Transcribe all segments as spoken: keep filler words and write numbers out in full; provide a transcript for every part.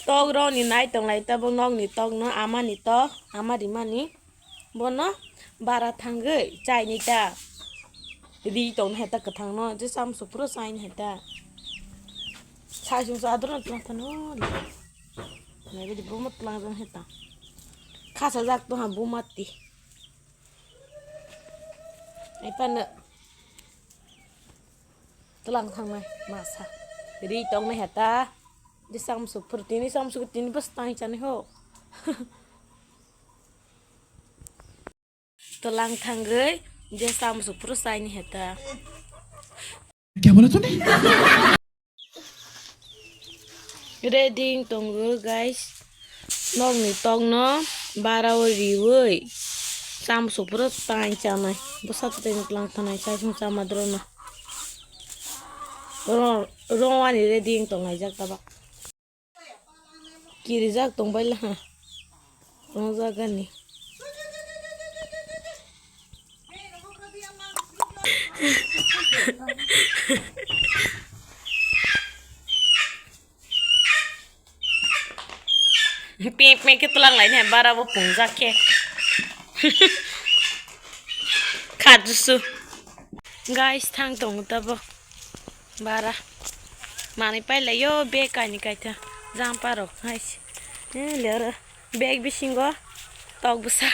Tok rokni nai tonglai tabuk nokni tokno amani tok, ama rimani. Bono bara thangwi chaini ta ri tongna hai ta kwthangno, je chamsok phuru chaini hai ta. Sai sung sa adrono twlang phano. Nai bidi buma twlang jang hai ta. Khasa jak tongha buma ti. Ai pano. Twlang thangnai masa. Ri tongnai heta. Je samsuk phuru tini samsuk tini bwswk tang chani ho. Twlang thangwi je samsuk phuru chaini heta. Kya bola tune? Ready wng tongo, guys. Nokni tokno barao riwi chamsuk phuru tang chanai. Bwsa twi twlang thanai chasung chama drono. Ro-, rowani ready wng tonglaijak tabak. Kirijak tongbai laha. Rongjagani. Pek pek khe twlang laini hai bara bo pungjak khe. Kha dusu. Guys, thang tongo tabo. Bara. Manwi pailaio bag kaini kaitha. Jampa rok hai se. Eh, le oro bag bisingo tok bwsa.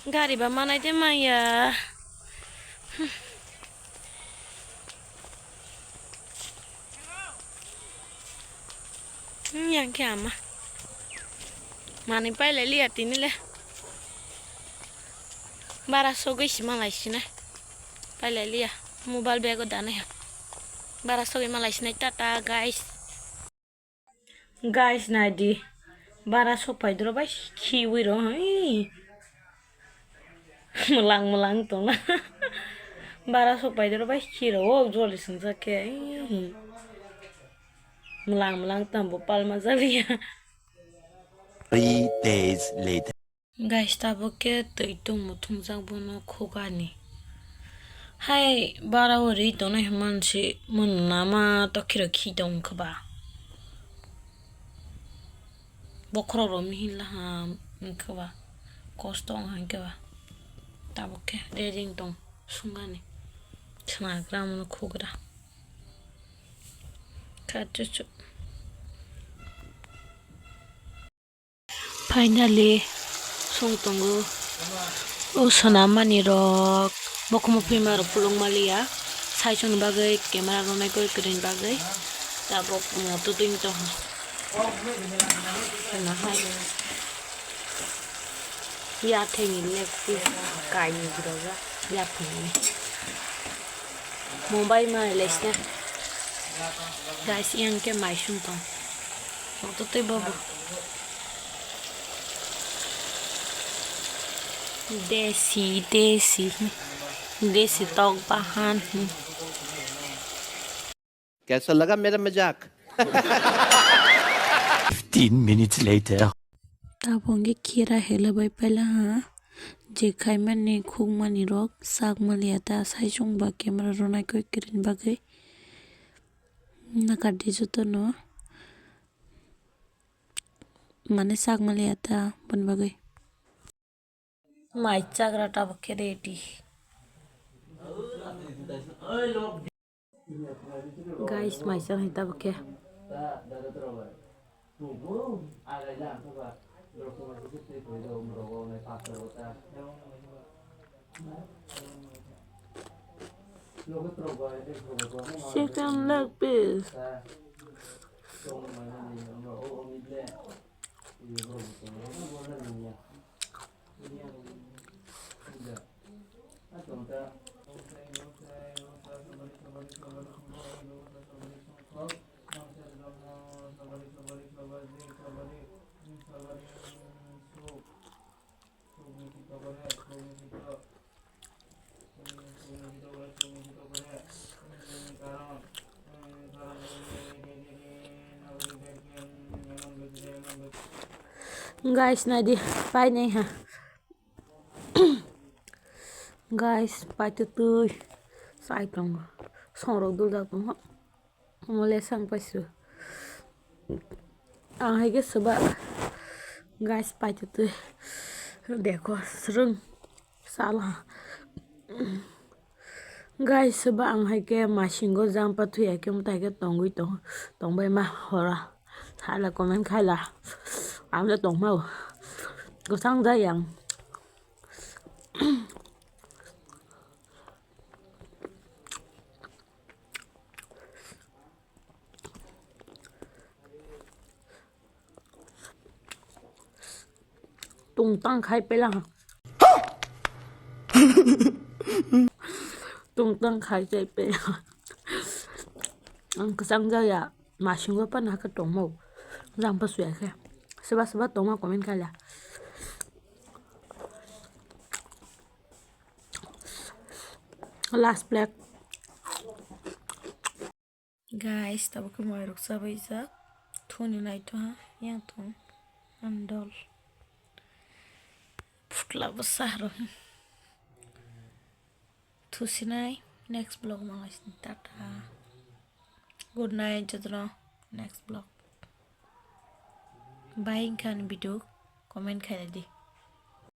Gari ba manai de manya. Hmm, yang khe ama. Manwi pailai liya tini le. Bara sogwi si malai sinai. Pailai liya. Mobile bag o danai ha. Bara sogwi malai sinai. Tata, guys. Guys, naidi. Bara sok pai doro bai khiwi ro. Hey. Mwlang mwlang tongla. Bara sok pai doro bai khiro o joli swngjak khe. Mwlang mwlang tong bo palma jaliya. Three days later. Guys, tabuk khe twi tongmo thungjak bono khugani. Hai bara o ri tongnai hwnman si mun nama tokhiro khi tong khe ba. Bokhorok rok mihil laha wngkhe ba, kosto wngkha hwnkhe ba. Tabuk khe ready wng tong sungani. Khwnagra omono khugra. Kha chuchu. Finally, song tongo. O swnam mani rok, bokhorok phima rok phuluk maliya. Saichung ni bagwi camera rwnai koi kwrwini bagwi. Tabuk moto twi tong. Nahai. Yathengni leg piece kainwi rwjak. Yathengni. Mumbai ma lesna. Guys, yang ke mai sung tong. Moto twi bobo. Desi, desi. Desi tok bahan. Kaisa laga mera majak? Fifteen minutes later. Tabuk hwnkhe kira hela bai paila ha. Je khaimani khukmani rok sak maliya ta saichung ba camera rwnai koi kwrwini bagwi. Nakardi jotono. Mane sak maliya ta boni bagwi. Mai chagra tabuk khe ready. Guys, mai chang hai tabuk khe. Chicken leg piece. Guys, naidi, painai ha. Guys, paitutui sai tongo. Songrok duljak tongo. Omo le sang paisru. Ang hai khe swba guys paitotwi dekho swrwng sala. Guys, swba ang hai khe masingo jang pathwi hai khe mwtai khe tongwi tong tongbai ma hora. Hala comment khaila. Ang le tongmao. Kwchang jai ang. Tungtang khai pelang. Tungtang khai chai pelang. Ang kwchang jaya. Masingo pa naka tongmo. Jang pa suya khe. Seba seba tongma comment khaila. Last plate. Guys, tabuk khe moi rok chabai jak. Thuni naitho ha, yang thung. Andol. Phutla bwsa rok. Thusinai. Next vlog malai sini. Tata. Good night, jotono. Next vlog. Bai wngkha ani video comment khailai di.